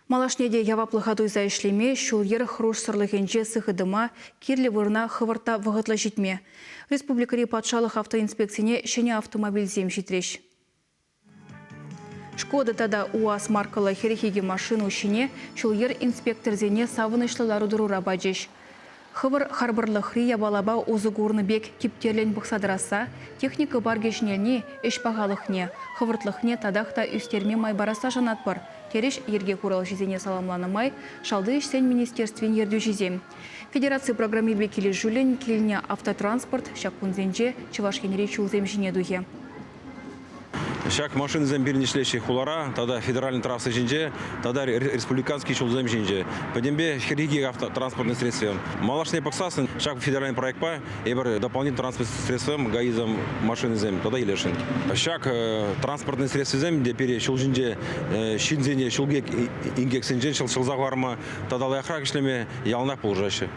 Малашне те яваплӑха туйса ӗҫлеме, ҫул-йӗр хӑрушсӑрлӑхӗнче сыхӑ тӑма, кирлӗ вырӑна хӑвӑрт та вӑхӑтлӑ ҫитме. Республикӑри патшалӑх автоинспекцине ҫӗнӗ автомобильсем ҫитрӗҫ. Шкода тата УАЗ маркӑллӑ 42 машина уҫҫине ҫул-йӗр инспекторсене савӑнӑҫлӑ лару-тӑрура пачӗҫ. Хӑвӑр харпӑрлӑхри япалапа усӑ курнӑ пек типтерлӗн пӑхса тӑрасса, техника паркӗ ҫӗнелни ӗҫ пахалӑхне, хӑвӑртлӑхне татах та ӳстерме май парасса шанатпӑр, терӗҫ йӗрке хуралҫисене саламланӑ май Шалти ӗҫсен министерствин ертӳҫисем. Федераци программипе килӗшӳллӗн килнӗ автотранспорт ҫак кунсенче Чӑваш Енри ҫулсем ҫине тухӗ. Ҫак машинӑсем пирӗн ӗҫлеҫҫӗ хулара тата федеральный трасса ҫинче тата республиканский ҫулсем ҫинче. Пӗтӗмпе 42 автотранспортный средствем. Малашне пӑхсассӑн ҫак федеральный проектпа эпир дополнительный транспортный средством ГАИзам машинӑсем тата илесшӗн. Ҫак транспортный средствӑсем те пире ҫул ҫинче ҫынсене ҫул инкексенчен ҫӑлса хӑварма тата лайӑхрах ӗҫлеме яланах пулӑшаҫҫӗ.